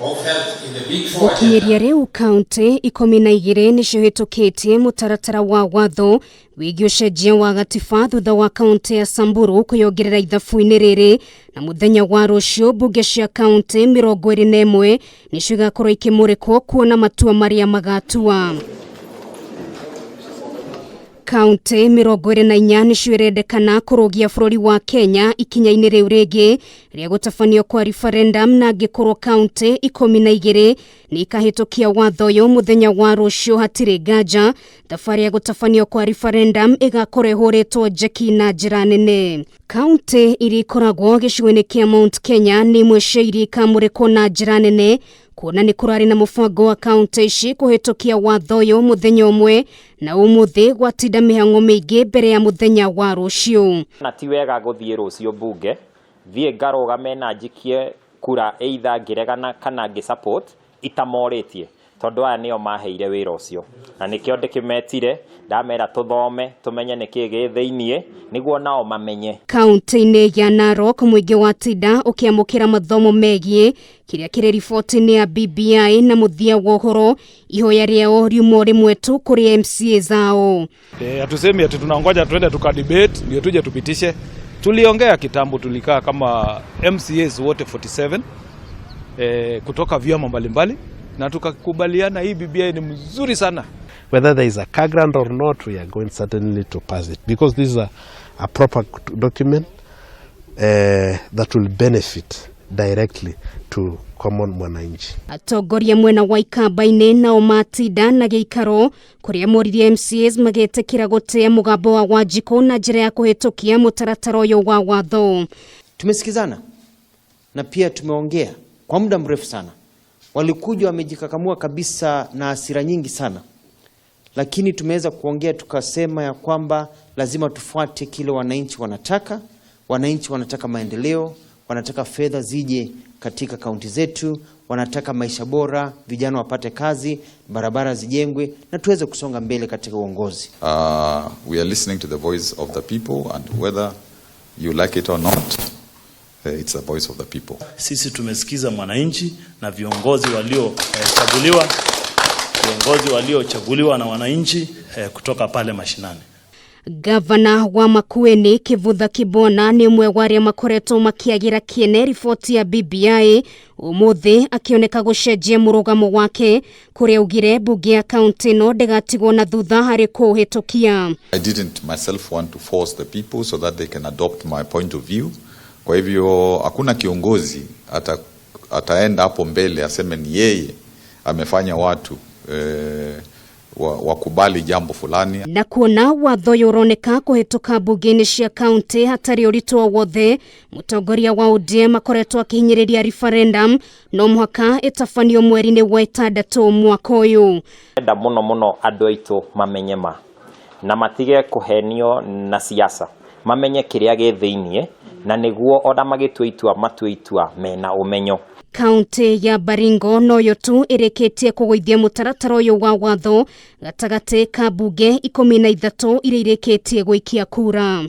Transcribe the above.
Of health in the Big Four agenda. Gũkinyĩria rĩu, kaunti 12 nĩcio hĩtũkĩtie mũtaratara wa watho wĩgiĩ ũcenjia wa gatiba, thutha wa kaunti ya Samburu kwĩyongerera ithabu-inĩ rĩrĩ. Na mũthenya wa rũciũ, mbunge cia kaunti 21 nĩcio igakorwo ikĩmũrĩkwo kuona matua marĩa magatua. Kaunti 24 nĩcio irendekana kũrũgia bũrũri wa Kenya ikinya-inĩ rĩu rĩngĩ rĩa gũtabanio kwa referendum. Na angĩkorwo kaunti 12 nĩ ikahĩtũkia watho ũyũ mũthenya wa rũciũ, hatirĩ nganja thabarĩ ya gũtabanio kwa referendum ĩgakorwo ĩhũrĩtwo njeki na njĩra nene. Kaunti iria ikoragwo gĩcigo-inĩ kĩa Mount Kenya nĩ imwe cia iria ikamũrĩkwo na njĩra nene, kuona nĩ kũrarĩ na mũbango wa kaunti ici kũhĩtũkia watho ũyũ mũthenya ũmwe, na ũmũthĩ gwatinda mĩhang'o mĩingĩ mbere ya mũthenya wa rũciũ. Na ti wega gũthiĩ rũciũ mbunge, thiĩ ngarũgame na njikie kura, either ngĩregana kana ngĩ support, itamorĩtie, tondũ aya nĩo maheire wĩra ũcio, na nĩkĩo ndĩkĩmetire, ndamera tũthome tũmenye nĩkĩ gĩ thĩiniĩ, nĩguo nao mamenye. Kaunti-inĩ ya Narok, mũingĩ wa tinda ũkĩamũkĩra mathomo megiĩ kĩrĩa kĩrĩ riboti-inĩ ya BBI, na mũthia wa ũhoro ihoya rĩao riuma rĩmwe tu kũrĩ MCA zao. Hatusemi ati tunangoja tuende tukadebate ndio tuje tupitishe. Tuliongea kitambo, tulikaa kama MCAs wote 47 kutoka vyama mbalimbali na tukakubaliana hii BBI ni mzuri sana. Whether there is a car grant or not, we are going certainly to pass it because this is a proper document that will benefit directly to common mwananchi. Atongoria mwena wa Ikamba-inĩ nao matinda na gĩikaro kũrĩa moririe MCAs magetĩkĩra gũtĩa mũgambo wa Wanjikũ na njĩra ya kũhĩtũkia mũtaratara ũyũ wa watho. Tumesikizana na pia tumeongea kwa muda mrefu sana. Walikuja wamejikakamua kabisa na hasira nyingi sana, lakini tumeweza kuongea tukasema ya kwamba lazima tufuate kile wananchi wanataka. Wananchi wanataka maendeleo, wanataka fedha zije katika kaunti zetu, wanataka maisha bora, vijana wapate kazi, barabara zijengwe na tuweze kusonga mbele katika uongozi. We are listening to the voice of the people, and whether you like it or not, it's the voice of the people. Sisi tumesikiza mwananchi na viongozi waliochaguliwa, viongozi waliochaguliwa na wananchi kutoka pale mashinani. Gavana wa Makueni Kivutha Kibwana nĩ ũmwe wa arĩa makoretwo makĩagĩra kĩene riboti ya BBI, ũmũthĩ akĩoneka gũcenjia mũrũgamo wake, kũrĩa augire mbunge ya kaunti ĩno ndĩgatigwo na thutha harĩ kũũhĩtũkia. I didn't myself want to force the people so that they can adopt my point of view. Kwa hivyo hakuna kiongozi ataenda hapo mbele aseme ni yeye amefanya watu wakubali jambo fulani. Na kuona watho ũyũ ũroneka kũhĩtũka mbunge-inĩ cia kaunti hatarĩ ũritũ o wothe, mũtongoria wa ODM akoretwo akĩhinyĩrĩria referendum no mũhaka ĩtabanio mweri-inĩ wa ĩtandatũ mwaka ũyũ. Enda mũno mũno andũ aitũ mamenye ma na matige kũhenio na siasa, mamenye kĩrĩa gĩ thĩiniĩ, na nĩguo ona magĩtua itua matue itua mena ũmenyo. Kaunti ya Baringo noyo tu ĩrĩkĩtie kũgũithia mũtaratara ũyũ wa watho gatagatĩ ka mbunge 13 iria irĩkĩtie gũikia kura.